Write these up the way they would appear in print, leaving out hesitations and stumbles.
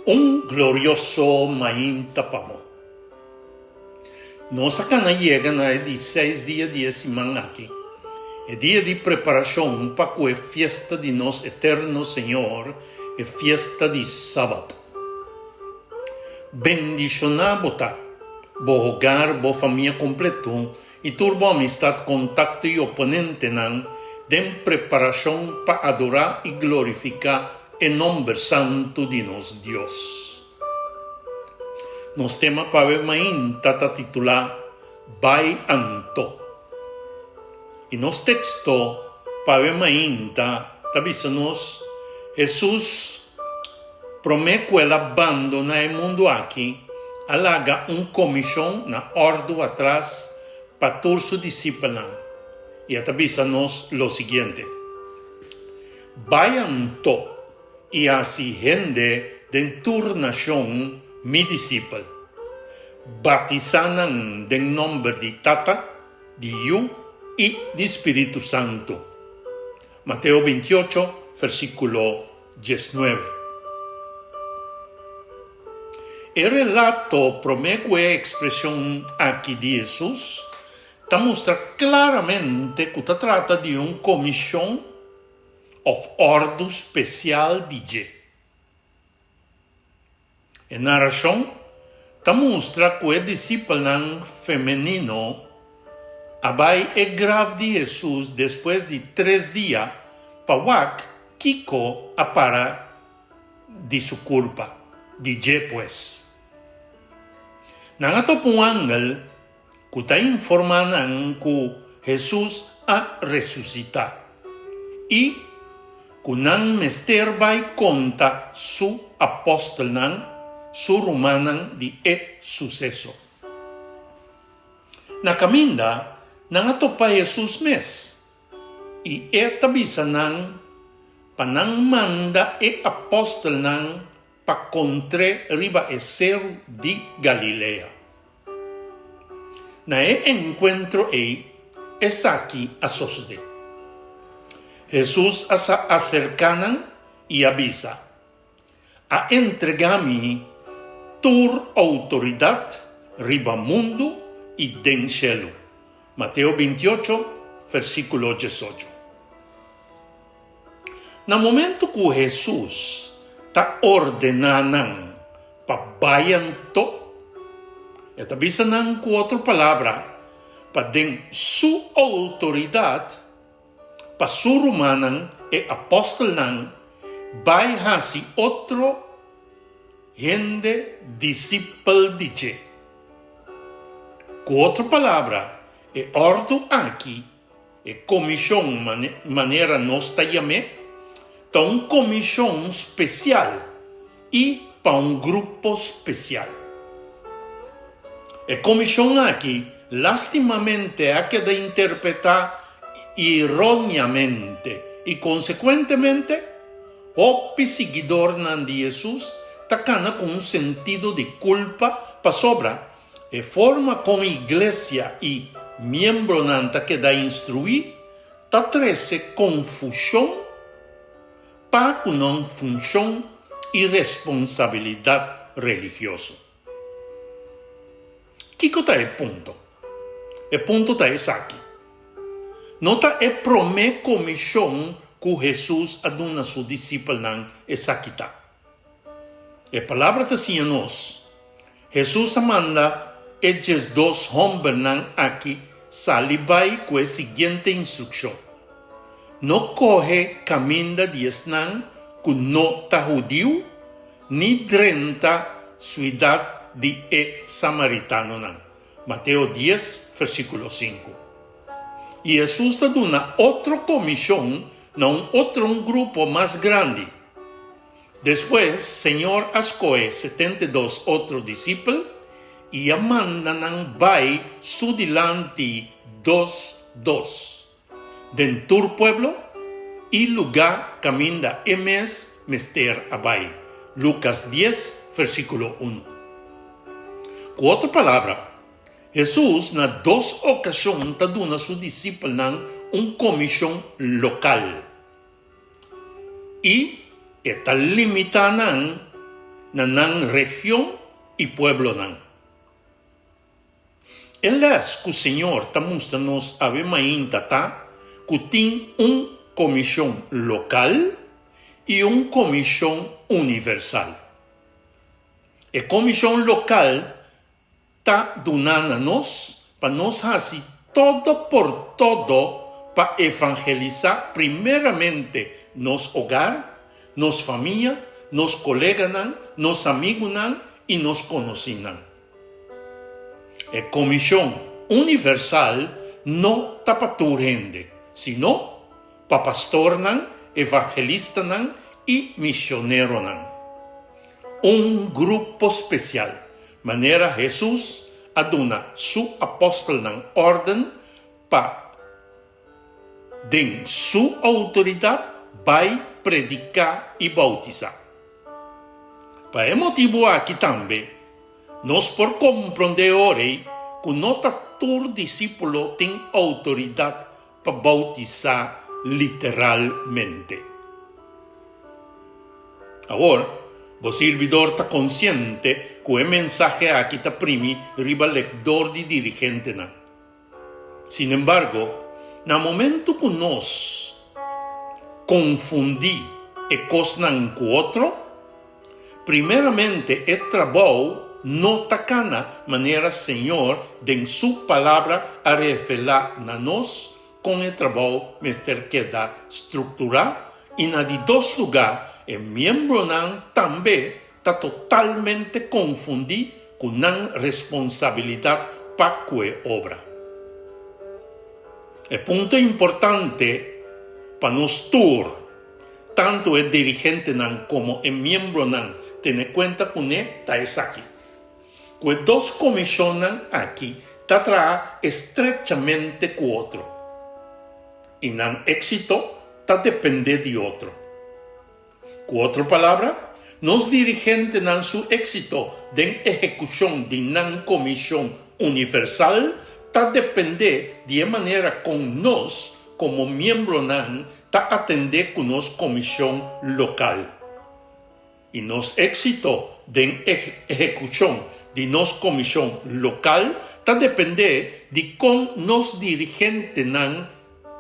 Un glorioso mainta pa bo. Nos a kana yega na e di seis dia di e siman aki, e dia di preparashon pa ku e fiesta di nos eterno Señor, e fiesta di Sabat. Bendishoná bo ta, bo hogar, bo famia kompleto i tur bo amistat, kontakto i oponentenan den preparashon pa adorá i glorifiká e nòmber santu di nos Dios. Nos tema pa awe mainta ta titulá Bai Anto. I nos teksto pa awe mainta ta bisa nos Hesus promé ku el a bandoná e mundu aki a laga un komishon na òrdu atras pa tur su disipelnan i a ta bisa nos lo siguiente, Bai anto i hasi hende den tur nashon mi disipel. Batisá nan den nòmber di Tata, di Yu i di Spiritu Santu. Mateo bintiocho, versíkulo diesnuebe. E relato promé ku e ekspreshon aki di Hesus ta mustra klaramente ku ta trata di un komishon òf òrdu spesial di dje. E narashon ta mustra ku e disipelnan femenino a bai e graf di Hesus despues di tres dia pa wak kiko a para di su kurpa, di dje pues. Nan a topa un angel ku ta informá nan ku Hesus a resusitá i ku nan mester bai konta su apòstelnan, su rumannan di e suseso. Na kaminda, nan a topa Hesus mes i e ta bisa nan pa nan manda e apòstelnan pa kontr'é riba e seru di Galilea. Na e enkuentro ei, esaki a sosodé. Hesus a sa aserká nan i a bisa, A entregá mi tur outoridat riba mundu i den shelu. Mateo bintiocho, versíkulo diesocho. Na momentu ku Hesus ta ordená nan pa bai anto, e ta bisa nan ku otro palabra pa den su outoridat pa su rumannan e apòstelnan bai hasi otro hende disipel di dje. Ku otro palabra, e òrdu aki E komishon, manera nos ta yam'é, ta un komishon spesial i pa un grupo spesial. E komishon aki lastimamente a keda interpretá iróniamente i konsekuentemente hopi siguidornan di Hesus ta kana ku un sentido di kulpa pasobra E forma kon iglesia i miembronan ta keda instruí ta trese konfushon pa ku nan funshon i responsabilidat religioso. Kiko ta e punto? E punto ta esaki, No ta e promé komishon ku Hesus a duna su disipelnan esaki ta. E Palabra ta siña nos, Hesus a manda e diesdos hòmbernan aki sali bai ku e siguiente instrukshon, No kohe kaminda di esnan ku no ta hudiu, ni drenta suidat di e samaritanonan. Mateo dies, versíkulo sinku. I Hesus ta duna otro komishon na un otro un grupo mas grandi. Despues, Señor a skohe 72 otro disipel i a manda nan bai su dilanti dos dos, den tur pueblo i lugá kaminda e mes mester a bai. Lukas dies, versíkulo unu. Ku otro palabra, Hesus na dos okashon ta duna su disipelnan un komishon lokal. I e ta limitá nan na nan region i pueblonan. E lès ku Señor ta mustra nos awe mainta ta ku tin un komishon lokal i un komishon universal. E komishon lokal ta duna na nos pa nos hasi todo por todo pa evangelisá primeramente nos hogar, nos famia, nos koleganan, nos amigunan i nos konosínan. E komishon universal no ta pa tur hende, sino pa pastornan, evangelistanan i misioneronan. Un grupo spesial, manera Hesus a duna su apòstelnan órden pa den su outoridat bai prediká i boutisá. Pa e motibu aki tambe, nos por komprondé ora ei ku no ta tur disípulo tin outoridat pa boutisá literalmente. Awor, bo sirbidor ta konsiente ku e mensahe aki ta primi riba lekdor di dirigentenan. Sinembargo, na momento ku nos konfundí e kosnan ku otro, primeramente e trabou no ta kana manera Señor den Su Palabra a revelá na nos kon e trabou mester keda strukturá i na di dos lugá e miembronan tambe ta totalmente konfundí ku nan responsabilidat pa ku e obra. E punto importante pa nos tur, tantu e dirigentenan komo e miembronan tene kuenta kuné ta esaki, ku e dos komishonnan aki ta traha estrechamente ku otro i nan éksito ta dependé di otro. Ku otro palabra, nos dirigentenan su éksito den ehekushon di nan komishon universal ta dependé di e manera kon nos komo miembronan ta atendé ku nos komishon lokal. I nos éksito den ehekushon di nos komishon lokal ta dependé di kon nos dirigentenan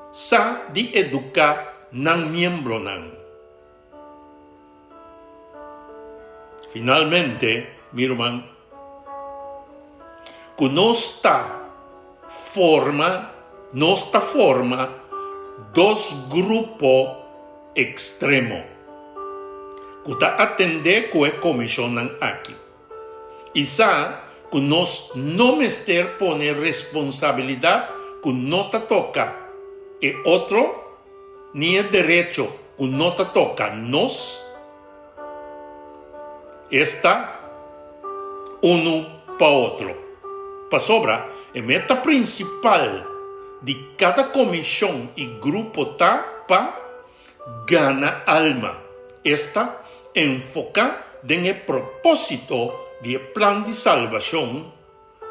sa di eduká nan miembronan. Finalmente, mi ruman, ku nos ta forma, nos ta forma dos grupo ekstremo ku ta atendé ku e komishonnan aki. I sa ku nos no mester pone responsabilidat ku no ta toka e otro ni e derecho ku no ta toka nos, esta, unu pa otro. Pasobra e meta prinsipal di kada komishon i grupo ta pa gana alma, esta, enfoká den e propósito di e plan di salbashon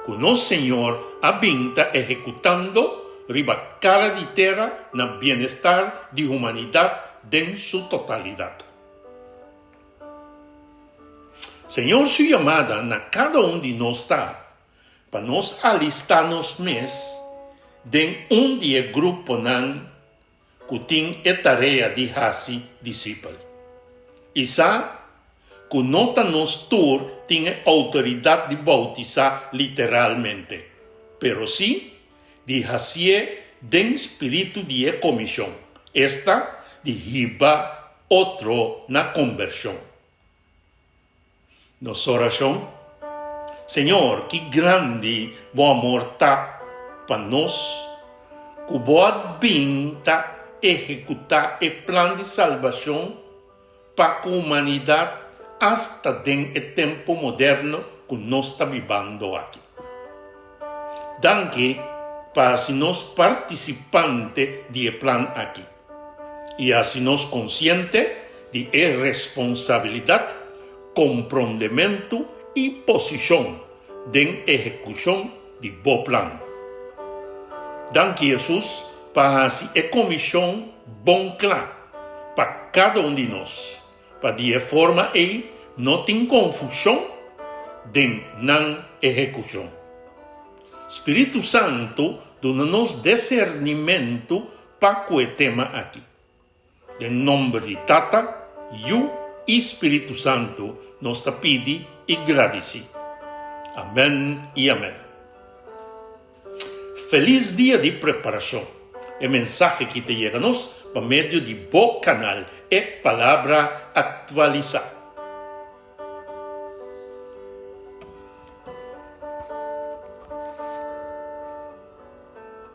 ku nos Señor a bin ta ehekutando riba kara di tera na bienestar di humanidat den su totalidat. Señor su yamada na kada un di nos ta pa nos alistá nos mes den un di e gruponan ku tin e tarea di hasi disipel. I sa ku no ta nos tur tin e outoridat di boutisá literalmente, pero sí di hasié den spiritu di e komishon, esta, di hiba otro na kombershon. Nos orashon, Señor, ki grandi bo amor ta pa nos, ku bo a bin ta ehekutá e plan di salbashon pa ku humanidat asta den e tempu moderno ku nos ta bibando aki. Danki pa hasi nos partisipante di e plan aki. i hasi nos konsiente di e responsabilidat, komprondementu i posishon den ehekushon di Bo plan. Danki Hesus pa hasi e komishon bon kla pa kada un di nos, pa di e forma ei No tin konfushon den nan ehekushon. Spiritu Santu duna nos desernimentu pa ku e tema aki. Den nomber di Tata, Yu i Spiritu Santu nos ta pidi i gradisí. Amèn i amèn. Felis dia di preparashon! E mensahe ki ta yega nos pa medio di bo kanal E Palabra Aktualisá.